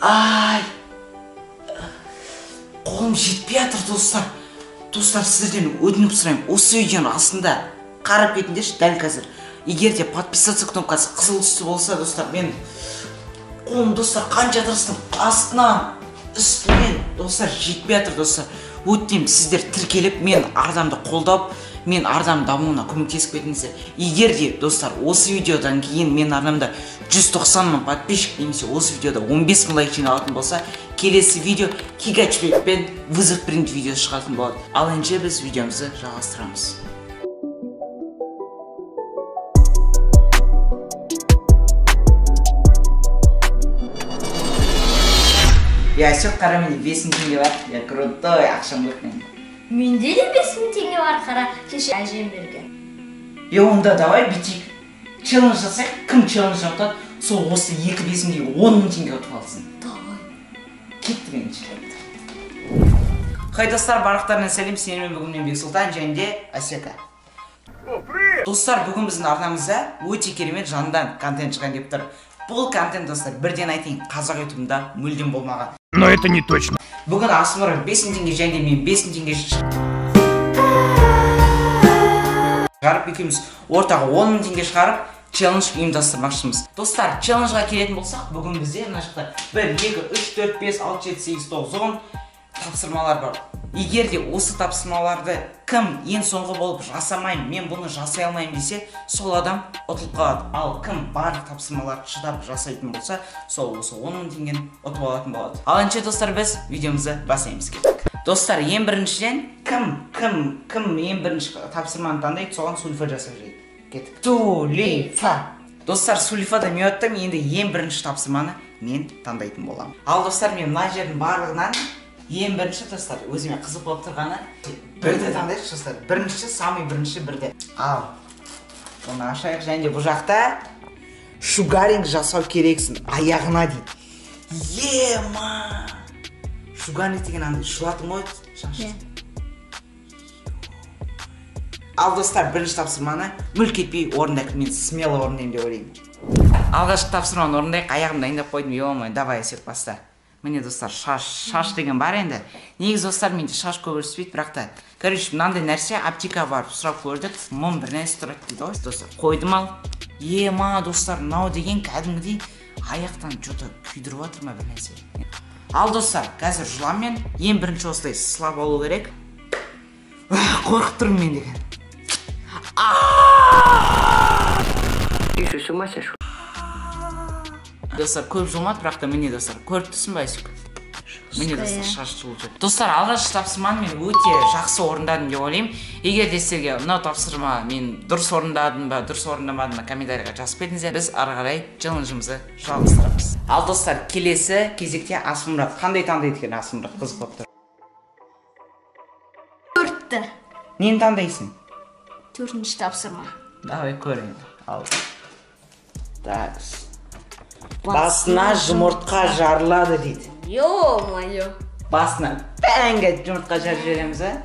Ай, қолым жетпей жатыр, достар. Достар, сіздерден өтініп сұраймын, осы видеоның астында қарап кетіңдерші дәл қазір. Егер де подписаться кнопкасы қызыл түсті болса, достар, мен қолым, достар, қанша тырыстым, астынан, үстінен, достар, жетпей жатыр, достар. Өтінемін, сіздер тіркеліп, мен арнамды қолдап, мен арнам дамуына көмектесіп кетіңіздер. Егер де, достар, осы видеодан кейін мен арнамда 190 мың подписчик немесе осы видеода 15 мың лайк жиналатын болса, келесі видео Кигачбекпен вызов принт видеосы шығатын болады. Ал енді біз видеомызды жалғастырамыз. Я все, қара, менде 5000 теңге бар. Я крутой, ақшам көп менде. Менде де 5000 теңге бар, қара, кеше әжем берген. Е, онда давай бүйтейік. Челлендж жасайық, кім челлендж ұтады, сол осы 2 5000-ге 10 мың теңге ұтып алсын. Давай. Кетті меніңше. Хай, достар, барлықтарына сәлем, сендермен бүгін мен Бексұлтан және де Асека. Достар, бүгін біздің арнамызда өте керемет жандан контент шығайын деп тұр. Бұл контент, достар, бірден айтайын, қазақ ютубында мүлдем болмаған. Но это не точно. Бүгін Асмұрат 5000 теңге және мен 5000 теңге шығарып, екеуміз ортаға 10 мың теңге шығарып, челлендж ұйымдастырмақшымыз. Достар, челленджға келетін болсақ, бүгін бізде мына жақта 1, 2, 3, 4, 5, 6, 7, 8, 9, 10 тапсырмалар бар. Егер де осы тапсырмаларды кім ең соңғы болып жасамаймын, мен бұны жасай алмаймын десе, сол адам ұтылып қалады. Ал кім барлық тапсырмаларды шыдап жасайтын болса, сол осы 10 мың теңгені ұтып алатын болады. Ал ендеше, достар, біз видеомызды бастаймыз, кеттік. Достар, ең біріншіден кім ең бірінші тапсырманы таңдайды, соған сулифа жасап жіберейік. Кеттік. Сулифа. Достар, сулифада мен ұттым, енді ең бірінші тапсырманы мен таңдайтын боламын. Ал достар, мен мына жердің барлығынан ең бірінші, достар, өзіме қызық болып тұрғаны бірді таңдайықшы, достар. Бірінші, самый бірінші бірді. Ал, оны ашайық. Және де бұл жақта шугаринг жасау керексің аяғына дейді. Ема! Шугаринг деген андай жұлатын ғой шашты. Ал достар, бірінші тапсырманы мүлт кетпей орындайық. Мен смело орындаймын деп ойлаймын. Алғашқы тапсырманы орындайық. Аяғымды дайындап қойдым. Ё-моё, давай, Әсет, баста. Міне, достар, шаш деген бар енді. Негізі, достар, менде шаш көп өспейді, бірақ та, короче, мынандай нәрсе аптекаға барып сұрап көрдік, мың бір нәрсе тұрады дейді ғой. Достар, қойдым ал. Ема, достар, мынау деген кәдімгідей аяқтан что-то күйдіріп жатыр ма бір нәрсе. Ал, достар, қазір жыланмен ең бірінші осылай сылап алу керек. Қорқып тұрмын мен деген. Достар, көп жұлмады, бірақ та міне, достар, көріп тұрсың ба, Айсүк? Міне, достар, шаш жұлып жүр. Достар, алғашқы тапсырманы мен өте жақсы орындадым деп ойлаймын. Егер де сіздерге мынау тапсырма мен дұрыс орындадым ба, дұрыс орындамадым ба, комментарийға жазып кетіңіздер. Біз ары қарай челленджімізді жалғастырамыз. Ал, достар, келесі кезекте Асылмұрат қандай таңдайды екен? Асылмұрат қызық болып тұр. 4-ті. Нені таңдайсың? 4-ші тапсырма. Давай көрейін. Ал. Так. Басына жұмыртқа жарылады дейді. Ё-моё. Басына бәңгі жұмыртқа жарып жібереміз, а?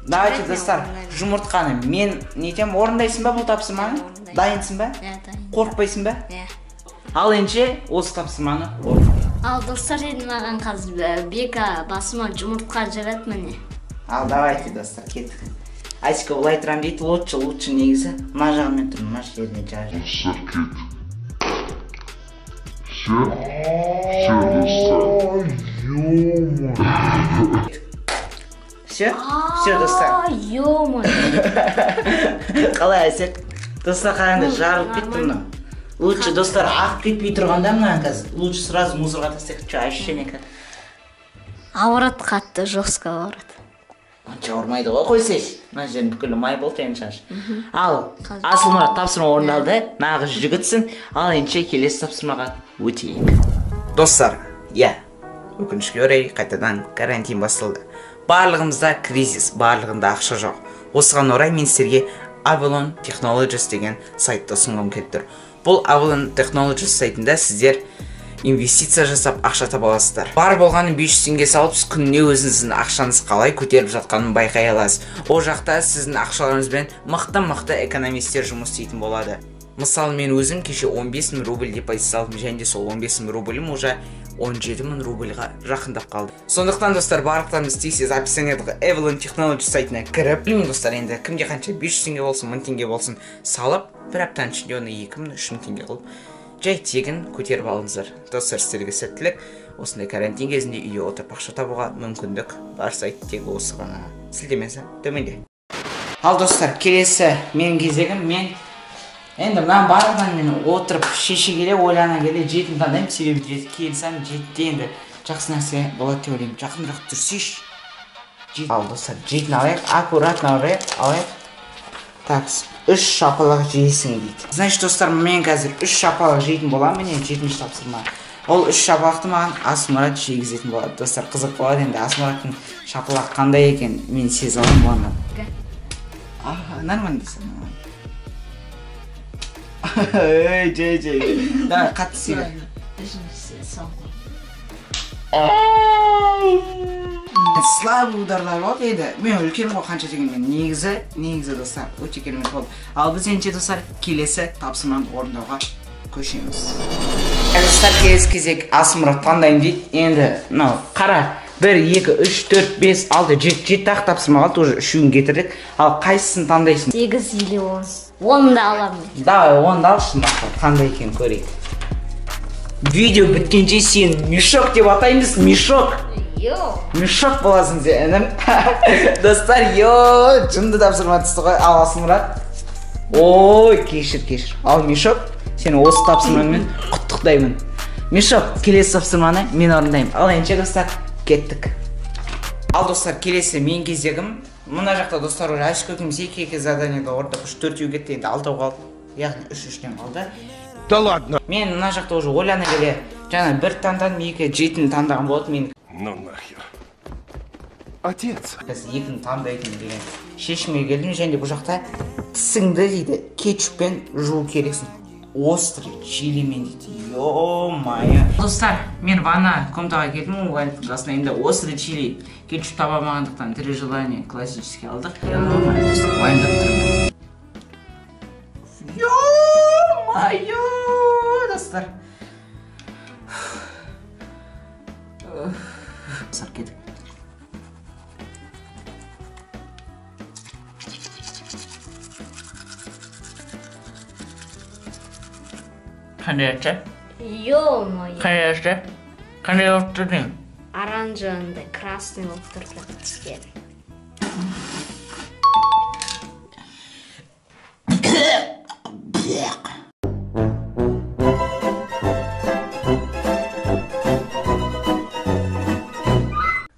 Давайте, достар, жұмыртқаны мен нетем, орындайсың ба бұл тапсырманы? Дайынсың ба? Иә, дайын. Қорықпайсың ба? Иә. Ал ендеше осы тапсырманы орындайық. Ал, достар, енді маған қазір Бека басыма жұмыртқа жарады міне. Ал, давайте, достар, кеттік. Айсика былай тұрамын дейді, лучше, лучше негізі. Мына жағымен тұр, мына жеріне жарып. Достар, кеттік. Все, достар. Все? Все, достар. Ё-моё. Қалай, Әсет? Достар, қараңдар, жарылып кетті мынау. Лучше, достар, ағып кетпей тұрғанда мына қазір. Лучше сразу мусорға тастайық. Че, ощущение как? Ауырады қатты, жестко ауырады. Онша ауырмайды ғой, қойсайшы. Мына жердің бүкілі май болды енді шаш. Ал, Асылмұрат, тапсырма орындалды. Нағыз жігітсің. Ал ендеше келесі тапсырмаға өтейік. Достар, иә, өкінішке орай қайтадан карантин басталды. Барлығымызда кризис, барлығында ақша жоқ. Осыған орай мен сіздерге Avalon Technologies деген сайтты ұсынғым келіп тұр. Бұл Avalon Technologies сайтында сіздер инвестиция жасап ақша таба аласыздар. Бар болғаны 500 теңге салып, сіз күніне өзіңіздің ақшаңыз қалай көтеріліп жатқанын байқай аласыз. Ол жақта сіздің ақшаларыңызбен мықты-мықты экономистер жұмыс істейтін болады. Мысалы, мен өзім кеше 15 мың рубль депозит салдым, және де сол 15 мың рублім уже 17 мың рубльға жақындап қалды. Сондықтан, достар, барлықтарыңыз тез описаниедағы Evelyn Technology сайтына кіріп, білмеймін, достар, енді кімде қанша 500 теңге болсын, 1000 теңге болсын салып, бір аптаның ішінде оны 2000, 3000 теңге қылып жай тегін көтеріп алыңыздар. Достар, сіздерге сәттілік. Осындай карантин кезінде үйде отырып ақша табуға мүмкіндік бар сайт тек осы ғана. Сілтемесі төменде. Ал, достар, келесі менің кезегім. Мен енді мынаның барлығынан мен отырып шеше келе, ойлана келе жетіні таңдаймын, себебі жеті келсем жетіде енді жақсы нәрсе болады деп ойлаймын. Жақынырақ тұрсайшы. Ал, достар, жетіні алайық, аккуратно алайық. Так, 3 шапалақ жейсің дейді. Значит, достар, мен қазір 3 шапалақ жейтін боламын, міне 7-ші тапсырма. Ол 3 шапалақты маған Асмұрат жегізетін болады. Достар, қызық болады енді, Асмұраттың шапалағы қандай екен, мен сезе аламын оны. Аха, нормально достар. Эй, жей, жей. Давай, қатты сүйре. Үшіншісі соңғы. Слабый ударлар болды енді. Мен үлкен ғой қанша дегенмен. Негізі достар, өте керемет болды. Ал біз енді, достар, келесі тапсырманы орындауға көшеміз. Достар, келесі кезек Асмұрат таңдаймын дейді. Енді мынау қара 1, 2, 3, 4, 5, 6, 7, 7 ақ тапсырма қалды, уже үшеуін кетірдік. Ал қайсысын таңдайсың? 8 или 10. 10-ды аламын. Давай, 10-ды алшы, мақұл. Қандай екенін көрейік. Видео біткенше сен мешок деп атаймыз, мешок. Йо. Мешок боласың сен, інім. Достар, йо, жынды тапсырма түсті ғой. Ал, Асмұрат. Ой, кешір, кешір. Ал, мешок, сені осы тапсырмаңмен құттықтаймын. Мешок, келесі тапсырманы мен орындаймын. Ал ендеше, достар, кеттік. Ал, достар, келесі мен кезегім. Мына жақта, достар, уже Әшік екеуміз екі-екі заданиеді орындап, үш төртеу кетті, енді алтау қалды. Яғни үш үштен қалды. Да ладно. Мен мына жақта уже ойлана келе, жаңа бір таңдадым, екі жетіні таңдаған болатын мен. Ну нахер. Отец. Қазір екіні таңдайтын деген шешімге келдім, және де бұл жақта тісіңді дейді кетчуппен жуу керексің. Острый чилимен дейді. Ё-моё. Достар, мен ванна комнатаға келдім, оған жасына енді острый чили кетчуп таба алмағандықтан три желания классический алдық. Ё-моё, достар, уайымдап тұрмын. Ё-моё, достар. Достар, кеттік. Қандай ащы? Ё-моё. Қандай ащы? Қандай болып тұр деймін? Оранжевый, красный болып тұр прям түстері.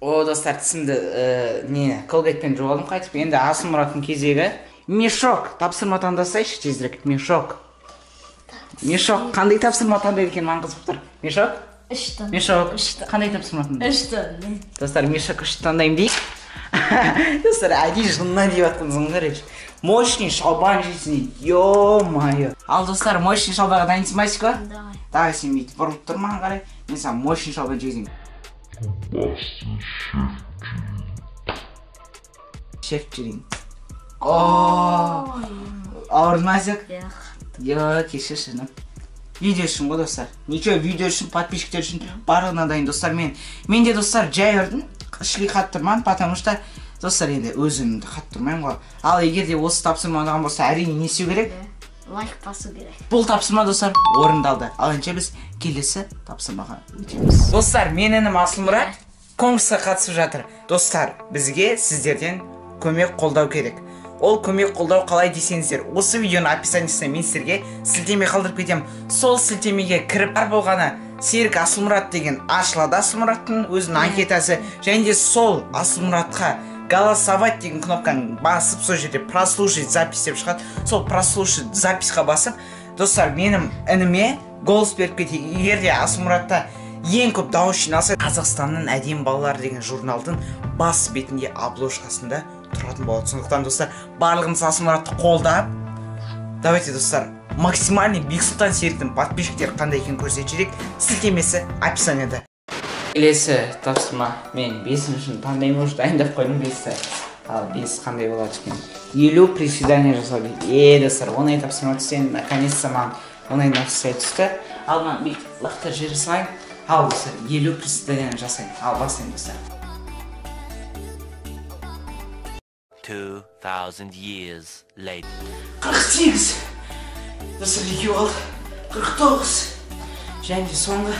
О, достар, тісімді, не, Колгейтпен жуып алдым қайтып. Енді Асылмұраттың кезегі. Мешок, тапсырма таңдасайшы тезірек. Мешок. Мешок, қандай тапсырма таңдайды екен, маған қызық тұр. Мешок? Үшті. Мешок. Үшті. Қандай тапсырма таңдайды? Үшті. Достар, мешок үшті таңдаймын дейік. Достар, әдейі жынына деп жатқансың ғой, короче. Мощный шалбан жейсің дейді. Ё-моё. Ал, достар, мощный шалбарға дайынсың ба, Асико? Давай. Давай, сен бүйтіп бұрылып тұр маған қарай. Мен саған мощный шалбан жегізейін. Шеф жейін. О! Ауырды ма, Асик? Иә. Йо, кешірші, інім. Видео үшін ғой, достар. Ничего, видео үшін, подписчиктер үшін барлығына дайын, достар. Мен де, достар, жай ұрдым, ішлей қатты тұрмадым, потому что, достар, енді өзімді қатты тұрмаймын ғой. Ал егер де осы тапсырма ұнаған болса, әрине не істеу керек? Лайк басу керек. Бұл тапсырма, достар, орындалды. Ал ендеше біз келесі тапсырмаға өтеміз. Достар, менің інім Асылмұрат конкурсқа қатысып жатыр. Достар, бізге сіздерден көмек қолдау керек. Ол көмек қолдау қалай десеңіздер, осы видеоның описаниесіне мен сіздерге сілтеме қалдырып кетемін. Сол сілтемеге кіріп бар болғаны Серік Асылмұрат деген ашылады Асылмұраттың өзінің анкетасы, және де сол Асылмұратқа голосовать деген кнопканы басып, сол жерде прослушать запись деп шығады. Сол прослушать записьқа басып, достар, менің ініме голос беріп кетейік. Егер де Асылмұратта ең көп дауыс жиналса, Қазақстанның әдемі балалары деген журналдың бас бетінде обложкасында тұратын болады. Сондықтан, достар, барлығымыз Асылмұратты қолдап, давайте, достар, максимальный Бексұлтан Серіктің подписчиктері қандай екенін көрсетіп жіберейік. Сілтемесі описанияда. Келесі тапсырма. Мен бесіншіні таңдаймын, уже дайындап қойдым бесті. Ал 5 қандай болады екен? 50 приседание жасау дейді. Достар, оңай тапсырма түсті. Енді наконец-то маған оңай нәрсе түсті. Ал мына бүйтіп лақтырып жібере салайын. Ал достар, 50 приседание жасайын. Ал бастаймын, достар. 2000 years later. 48. Достар, екеу қалды. 49. Және де соңғы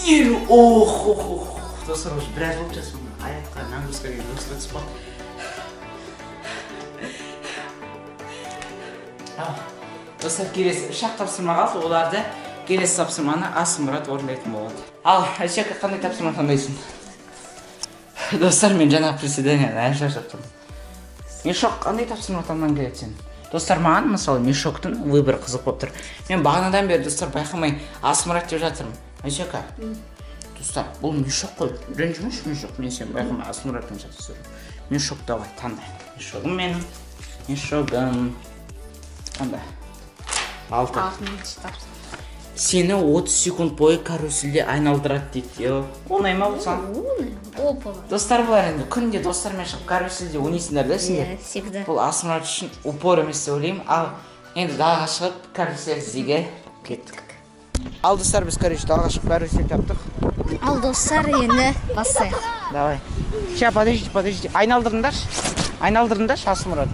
50. Ох, ох, ох. Достар, уже біраз болды жасым. Аяққа нагрузка деген нагрузка түсіп қалды. Достар, келесі үш ақ тапсырма қалды. Оларды келесі тапсырманы Асылмұрат орындайтын болады. Ал, Әсека, қандай тапсырма таңдайсың? Достар, мен жаңағы приседанияны әлі шаршап тұрмын. Мешок, қандай тапсырма таңдағың келеді сен? Достар, маған мысалы мешоктың выборы қызық болып тұр. Мен бағанадан бері, достар, байқамай Асылмұрат деп жатырмын. Әсека, достар, бұл мешок қой. Ренжімеші, мешок. Мен сені байқамай Асылмұраттан жатырсың. Мешок давай, таңда. Мешогым менің. Мешогым. Таңда. 6. Алтыншы тапсырма. Сені 30 секунд бойы карусельде айналдырады дейді. Оңай ма бұл саған? Оңай. Оп-оңай. Достар, бұлар енді күнде достармен шығып карусельде ойнайсыңдар да сендер? Иә, всегда. Бұл Асылмұрат үшін упор емес деп ойлаймын. Ал енді далаға шығып карусель іздеуге кеттік. Ал достар, біз, короче, далаға шығып карусель таптық. Ал достар, енді бастайық. Давай. Ща, подождите, подождите. Айналдырыңдаршы. Айналдырыңдаршы, Асылмұрат.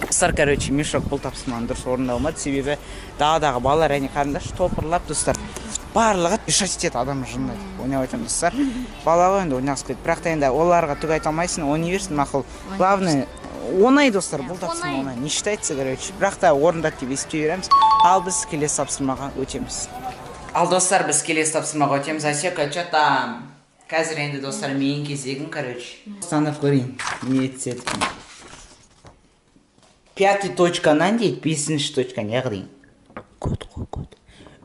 Достар, короче, мешок бұл тапсырманы дұрыс орындалмады, себебі даладағы балалар, әне қараңдаршы, топырлап, достар, барлығы мешать етеді адам жынына деп ойнап айтамын, достар. Бала ғой енді ойнағысы келеді, бірақ та енді оларға түк айта алмайсың, ойнай берсін, мақұл. Главное, оңай, достар, бұл тапсырма оңай, не считается, короче, бірақ та орындады деп есептей береміз. Ал біз келесі тапсырмаға өтеміз. Ал достар, біз келесі тапсырмаға өтеміз. Асека, чё там? Қазір енді, достар, менің кезегім, короче. Таңдап көрейін, не етсе екен. Пятый точканан дейді, бесінші точка, яғни көт қой, көт.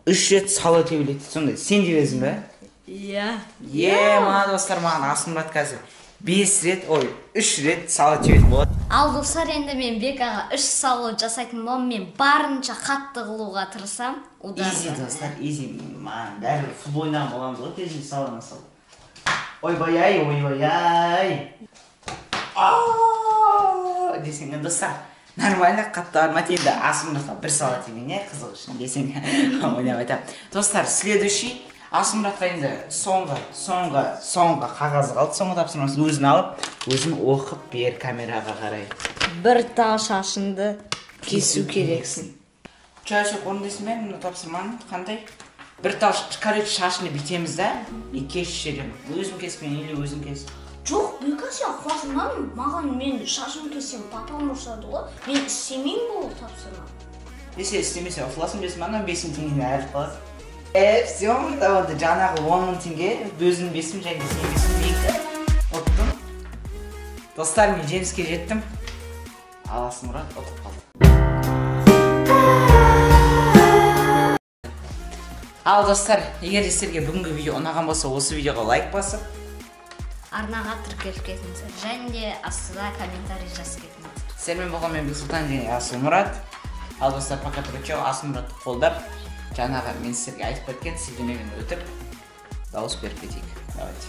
3 рет сала тебеледі сондай. Сен тебесің бе? Иә. Е, мына достар, маған Асылмұрат қазір 5 рет, ой, 3 рет сала тебетін болады. Ал достар, енді мен Бекаға 3 сало жасайтын боламын. Мен барынша қатты қылуға тырысамын. Ударды. Изи, достар, изи. Маған бәрібір футбол ойнаған боламыз ғой, кезінде сала сал. Ойбай-ай, ойбай-ай. Ааа, десең, достар, нормально қатты армат енді Асылмұратқа бір сала тебейін, иә, қызық үшін десең, ойнап айтамын. Достар, следующий Асылмұратқа енді соңғы қағазы қалды, соңғы тапсырмасын өзін алып, өзін оқып бер камераға қарай. Бір тал шашыңды кесу керексің. Чайшық орындайсың ба мына тапсырманы? Қандай? Бір тал, короче, шашыңды бүйтеміз да, и кесіп жіберемін. Өзім кеспен или өзің кес. Жоқ, Бека, сен қуасың. Маған мен шашым кессем, папам ұрсады ғой. Мен істемеймін бұл тапсырма. Десе істемесе ұтыласың десем, анау 5000 теңгені айырып қаласың. Все, онда жаңағы 10000 теңге, өзім 5000 және сен 5000, екі ұттым. Достар, мен жеңіске жеттім. Ал Асылмұрат ұтып қалды. Ал достар, егер де сіздерге бүгінгі видео ұнаған болса, осы видеоға лайк басып, арнаға тіркеліп кетіңіздер және де астына комментарий жазып кетіңіздер. Сіздермен болған мен Бексұлтан және Асылмұрат. Ал достар, пока пока, Асылмұратты қолдап, жаңағы мен сіздерге айтып кеткен сілтемемен өтіп дауыс беріп кетейік. Давайте.